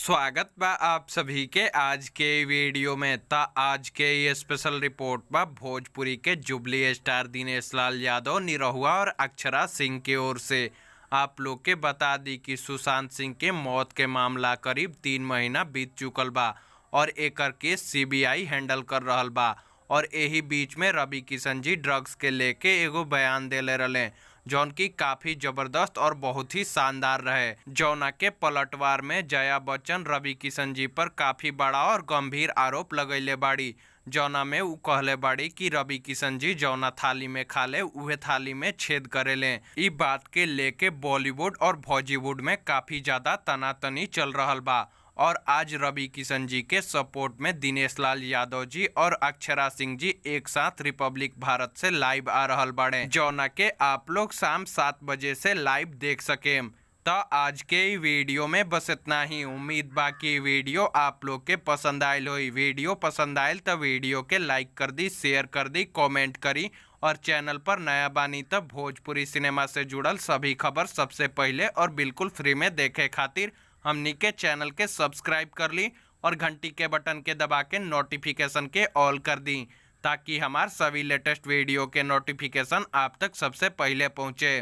स्वागत बा आप सभी के आज के वीडियो में। ता आज के ये स्पेशल रिपोर्ट बा भोजपुरी के जुबली स्टार दिनेश लाल यादव निरहुआ और अक्षरा सिंह के ओर से। आप लोग के बता दी कि सुशांत सिंह के मौत के मामला करीब 3 महीना बीत चुकल बा और एकर केस सीबीआई हैंडल कर रहल बा और एही बीच में रवि किशन जी ड्रग्स के लेके एगो बयान देले रहले, जौन की काफ़ी जबरदस्त और बहुत ही शानदार रहे, जौना के पलटवार में जया बच्चन रवि किशन जी पर काफ़ी बड़ा और गंभीर आरोप लगैले बाड़ी, जौना में उ कहले बाड़ी कि रवि किशन जी जौना थाली में खाले, उहे थाली में छेद करेले। इ बात के लेके बॉलीवुड और भोजीवुड में काफ़ी ज़्यादा तनातनी चल रहल बा और आज रवि किशन जी के सपोर्ट में दिनेश लाल यादव जी और अक्षरा सिंह जी एक साथ रिपब्लिक भारत से लाइव आ रहल बाड़े, जौना के आप लोग शाम 7 बजे से लाइव देख सकेम। तो आज के ई वीडियो में बस इतना ही। उम्मीद बा कि वीडियो आप लोग के पसंद आयल होई। वीडियो पसंद आयल तो वीडियो के लाइक कर दी, शेयर कर दी, कमेंट करी और चैनल पर नया बानी तो भोजपुरी सिनेमा से जुड़ल सभी खबर सबसे पहले और बिल्कुल फ्री में देखे खातिर हमनी के चैनल के सब्सक्राइब कर ली और घंटी के बटन के दबा के नोटिफिकेशन के ऑल कर दी, ताकि हमार सभी लेटेस्ट वीडियो के नोटिफिकेशन आप तक सबसे पहले पहुँचे।